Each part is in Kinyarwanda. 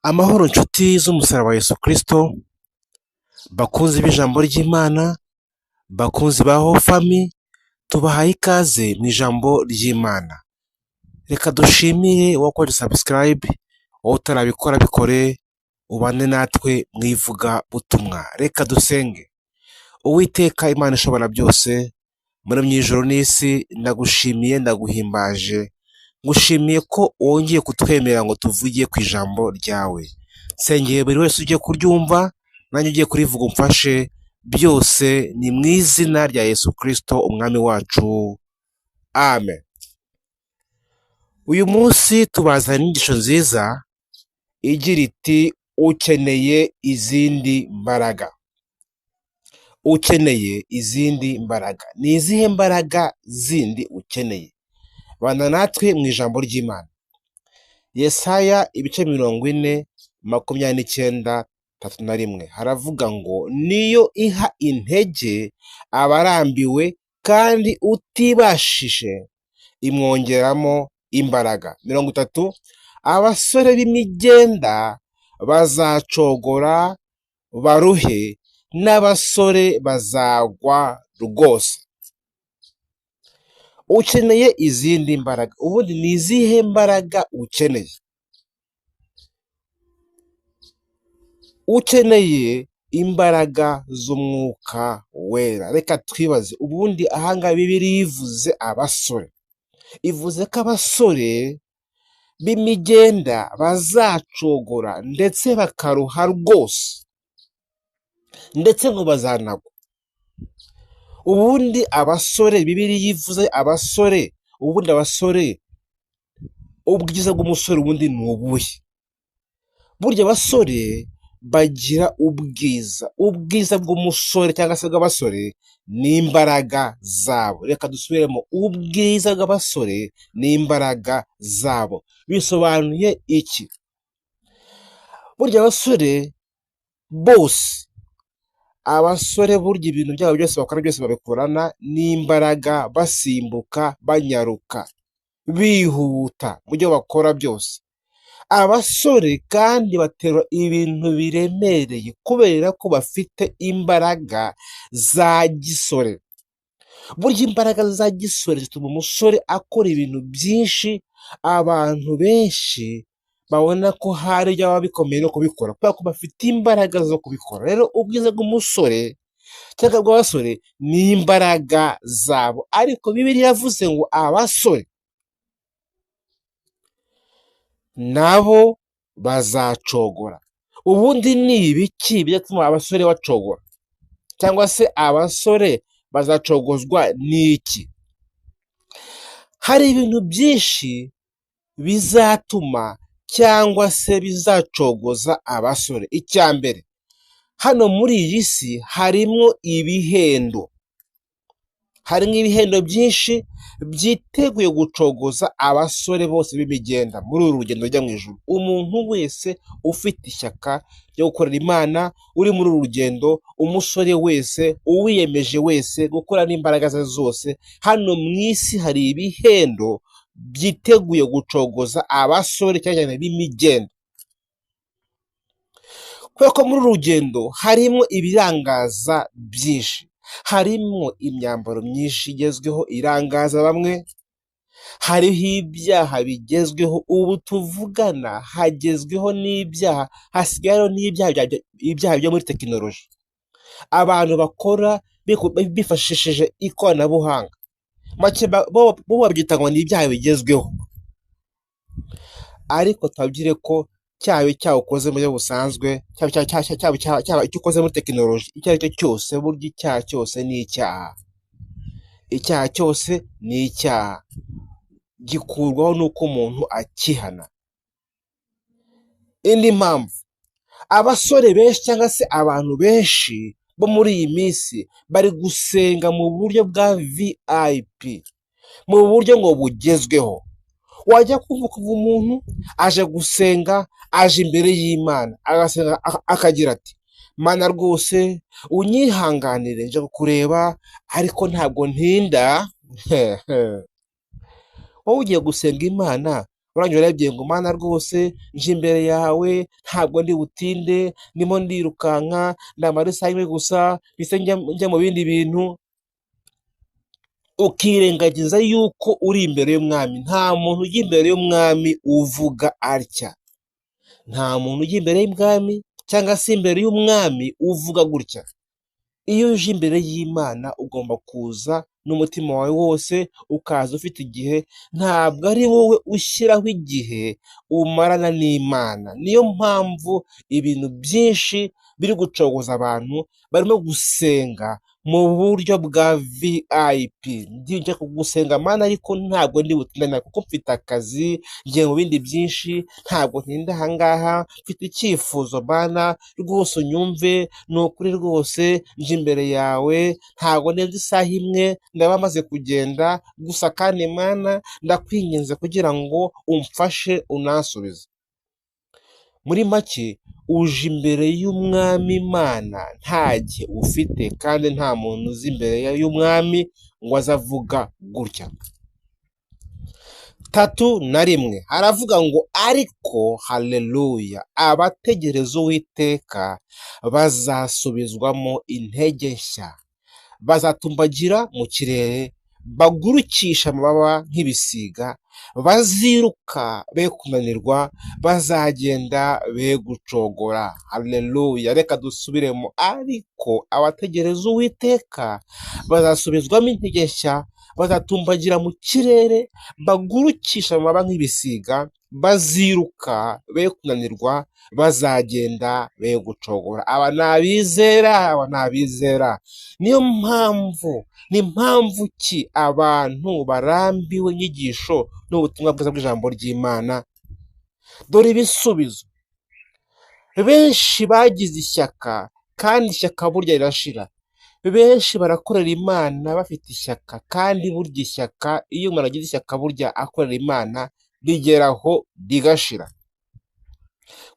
Amahoro nshuti z'umusaraba wa Yesu Kristo, bakunzi b'ijambo ry'Imana, bakunzi ba Hofami, tubahaye ikaze mu ijambo ry'Imana. Reka dushimire uwakoze subscribe, wowe utarabikora bikore, ubane natwe mu ivugabutumwa. Reka dusenge. Uwiteka Imana ishobora byose, muri ijuru n'isi, ndagushimiye ndaguhimbaje, ngushimiye ko wongeye kutwemera ngo tuvuge ku ijambo ryawe. Nsengeye buri wese ugiye kuryumva, nanjye ugiye kurivuga umfashe, byose ni mu izina rya Yesu Kristo umwami wacu, amen. Uyu munsi tubazana inyigisho nziza igira iti ukeneye izindi mbaraga. Ukeneye izindi mbaraga. Ni izihe mbaraga zindi ukeneye? Bana natwe mu ijambo ry'Imana. Yesaya ibice 40 29 31 haravuga ngo niyo iha intege abarambiwe kandi utibashije imwongeramo imbaraga. 30 abasore b'imigenda bazacogora baruhe n'abasore bazagwa rwose. Ukeneye izindi mbaraga. Ubundi ni izihe mbaraga ukeneye? Ukeneye imbaraga z'umwuka wera. Reka twibaze, ubundi ahangaha Bibiliya ivuze abasore, ivuze ko abasore b'imigenda bazacogora ndetse bakaruha rwose, ndetse ngo bazanagwa. Ubundi abasore, Bibiliya ivuze abasore, ubundi abasore, ubwiza bw'umusore ubundi ni ubuhe? Burya abasore bagira ubwiza. Ubwiza bw'umusore cyangwa se bw'abasore ni imbaraga zabo. Reka dusubiremo, ubwiza bw'abasore ni imbaraga zabo. Bisobanuye iki? Burya abasore bose, abasore burya ibintu byabo byose bakora byose babikorana n'imbaraga, basimbuka, banyaruka, bihuta mu byo bakora byose. Abasore kandi baterura ibintu biremereye kubera ko bafite imbaraga za gisore. Burya imbaraga za gisore zituma umusore akora ibintu byinshi, abantu benshi babona ko hari byaba bikomeye no kubikora kubera ko bafite imbaraga zo kubikora. Rero ubwiza bw'umusore cyangwa bw'abasore ni imbaraga zabo. Ariko Bibiliya yavuze ngo abasore nabo bazacogora. Ubundi ni ibiki bizatuma abasore bacogora? Cyangwa se abasore bazacogozwa n'iki? Hari ibintu byinshi bizatuma cyangwa se bizacogoza abasore. Icya mbere, hano muri iyi si harimo ibihendo. Harimo ibihendo byinshi byiteguye gucogoza abasore bose b'imigenda muri uru rugendo rujya mu ijuru. Umuntu wese ufite ishyaka ryo gukorera Imana uri muri uru rugendo, umusore wese uwiyemeje wese gukora n'imbaraga ze zose, hano mu isi hari ibihendo byiteguye gucogoza abasore cyane cyane b'imigenda. Kubera ko muri uru rugendo harimo ibirangaza byinshi, harimo imyambaro myinshi igezweho irangaza bamwe, hariho ibyaha bigezweho, ubu tuvugana hagezweho n'ibyaha, hasigayeho n'ibyaha byo muri tekinoloji, abantu bakora bifashishije ikoranabuhanga, bo babyita ngo ni ibyaha bigezweho, ariko tubabwire ko cyaba icyaha ukoze mu buryo busanzwe, cyaba icyo ukoze muri tekinoloji, icyo ari cyo cyose, burya icyaha cyose ni icyaha. Icyaha cyose ni icyaha, gikurwaho n'uko umuntu akihana. Indi mpamvu, abasore benshi cyangwa se abantu benshi bo muri iyi minsi bari gusenga mu buryo bwa VIP, mu buryo ngo bugezweho. Wajya kumva ukumva umuntu aje gusenga, aje imbere y'Imana, agasenga akagira ati Mana rwose unyihanganire nje kukureba ariko ntabwo ntinda. Wowe ugiye gusenga Imana Urangije urebye ngo Mana rwose nje imbere yawe, ntabwo ndi butinde, ndimo ndirukanka, ndamara isaha imwe gusa, mpise njya mu bindi bintu. Ukirengagiza yuko uri imbere y'umwami. Nta muntu ujya imbere y'umwami uvuga atya. Nta muntu ujya imbere y'umwami cyangwa se imbere y'umwami uvuga gutya. Iyo uje imbere y'Imana ugomba kuza n'umutima wawe wose, ukaza ufite igihe. Ntabwo ari wowe ushyiraho igihe umarana n'Imana. Niyo mpamvu ibintu byinshi biri gucogoza abantu, barimo gusenga mu buryo bwa VIP. Njya kugusenga Mana, ariko ntabwo ndi butindane kuko mfite akazi, ngiye mu bindi byinshi, ntabwo ntinda aha ngaha, mfite icyifuzo Mana rwose unyumve, ni ukuri rwose nje imbere yawe, ntabwo ndenza isaha imwe ndaba maze kugenda, gusa kandi Mana ndakwinginze kugira ngo umfashe unansubize. Muri make uje imbere y'umwami Imana nta gihe ufite, kandi nta muntu uzi imbere y'umwami ngo aze avuga gutya. 31 haravuga ngo ariko haleluya, abategereza Uwiteka bazasubizwamo intege nshya, bazatumbagira mu kirere, bagurukisha amababa nk'ibisiga, baziruka be kunanirwa, bazagenda be gucogora. Haleluya, reka dusubiremo. Ariko abategereza Uwiteka bazasubizwamo intege nshya, bazatumbagira mu kirere, bagurukisha amababa nk'ibisiga, baziruka be kunanirwa, bazagenda be gucogora. Aba ni abizera, aba ni abizera. Niyo mpamvu, ni mpamvu ki abantu barambiwe inyigisho n'ubutumwa bwiza bw'ijambo ry'Imana? Dore ibisubizo. Benshi bagize ishyaka, kandi ishyaka burya rirashira. Benshi barakorera Imana bafite ishyaka, kandi burya ishyaka, iyo umuntu agize ishyaka burya akorera Imana rigeraho rigashira,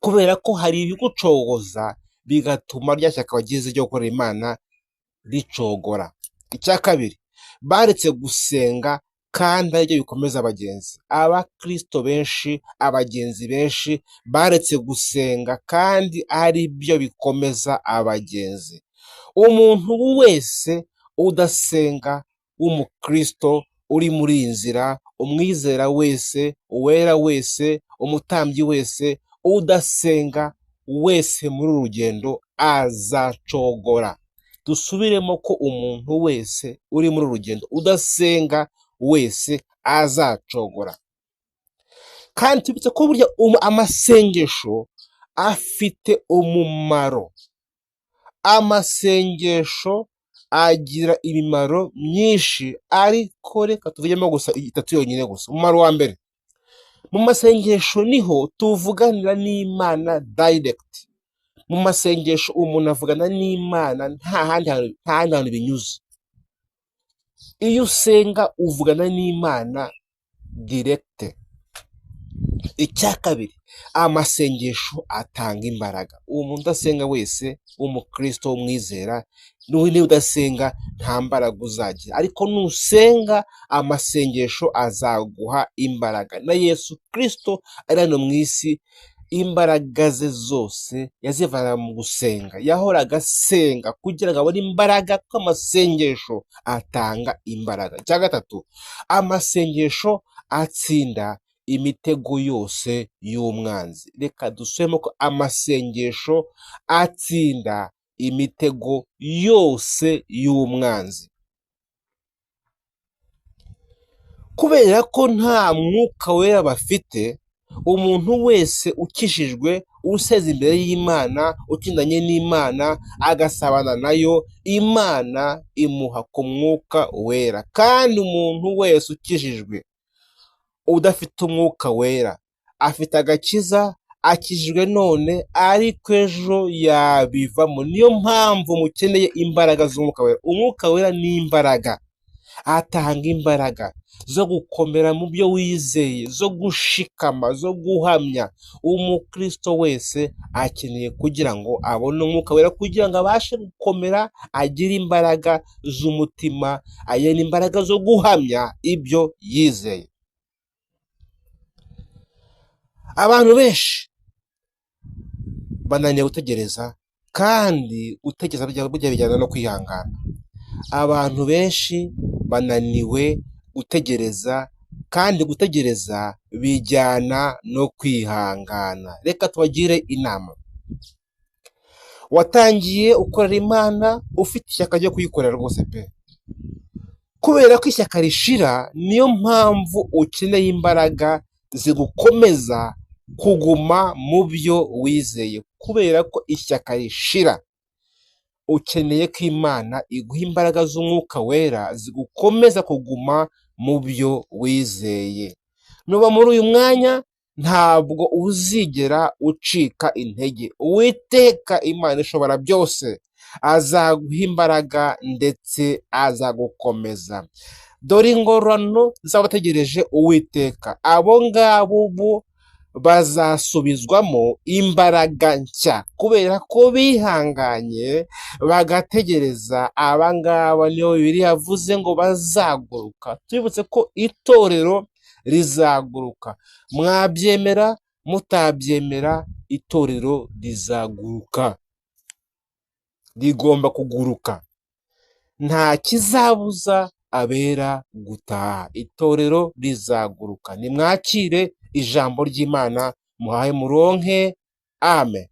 kubera ko hari ibigucogoza bigatuma rya shyaka wagize ryo gukorera Imana ricogora. Icya kabiri, baretse gusenga kandi aribyo bikomeza abagenzi. Abakristo benshi, abagenzi benshi baretse gusenga kandi aribyo bikomeza abagenzi. Umuntu wese udasenga w'umukristo uri muri iyi nzira, umwizera wese, uwera wese, umutambyi wese, udasenga wese muri uru rugendo azacogora. Dusubiremo ko umuntu wese uri muri uru rugendo udasenga wese azacogora. Kandi tubitse ko burya amasengesho afite umumaro. Amasengesho agira imimaro myinshi, ariko reka tuvugemo gusa itatu yonyine gusa. Umumaro wa mbere, mu masengesho niho tuvuganira n'Imana direct. Mu masengesho umuntu avugana n'Imana nta handi hantu binyuze. Iyo usenga uvugana n'Imana direct. Icya kabiri, amasengesho atanga imbaraga. Umuntu udasenga wese w'umukristo w'umwizera, niba udasenga nta mbaraga uzagira, ariko nusenga amasengesho azaguha imbaraga. Na Yesu Kristo ari hano mu isi, imbaraga ze zose yazivanaga mu gusenga. Yahoraga asenga kugira ngo abone imbaraga, kuko amasengesho atanga imbaraga. Icya gatatu, amasengesho atsinda imitego yose y'umwanzi. Reka dusubiremo ko amasengesho atsinda imitego yose y'umwanzi. Kubera ko nta mwuka wera bafite, umuntu wese ukijijwe, useze imbere y'Imana, ukindanye n'Imana, agasabana nayo, Imana imuha ku mwuka wera. Kandi umuntu wese ukijijwe udafite umwuka wera, afite agakiza, akijijwe none, ariko ejo yabivamo. Niyo mpamvu mukeneye imbaraga z'umwuka wera. Umwuka wera ni imbaraga, atanga imbaraga zo gukomera mu byo wizeye, zo gushikama, zo guhamya. Umukristo wese akeneye kugira ngo abone umwuka wera, kugira ngo abashe gukomera, agire imbaraga z'umutima, agire imbaraga zo guhamya ibyo yizeye. Abantu benshi bananiwe gutegereza, kandi gutegereza burya bijyana no kwihangana. Abantu benshi bananiwe gutegereza, kandi gutegereza bijyana no kwihangana. Reka tubagire inama. Watangiye ukorera Imana ufite ishyaka ryo kuyikorera rwose pe! Kubera ko ishyaka rishira, niyo mpamvu ukeneye imbaraga zigukomeza kuguma mu byo wizeye. Kubera ko ishyaka rishira, ukeneye ko Imana iguha imbaraga z'umwuka wera zigukomeza kuguma mu byo wizeye. Nuba muri uyu mwanya ntabwo uzigera ucika intege. Uwiteka Imana ishobora byose azaguha imbaraga ndetse azagukomeza. Dore ingororano z'abategereje Uwiteka, abo ngabo ubu bazasubizwamo imbaraga nshya, kubera ko bihanganye bagategereza. Aba ngaba niyo Bibiliya yavuze ngo bazaguruka. Tubibutse ko itorero rizaguruka, mwabyemera mutabyemera, itorero rizaguruka, rigomba kuguruka. Nta kizabuza abera gutaha, itorero rizaguruka. Nimwakire ijambo ry'Imana, muhahe muronke. Amen.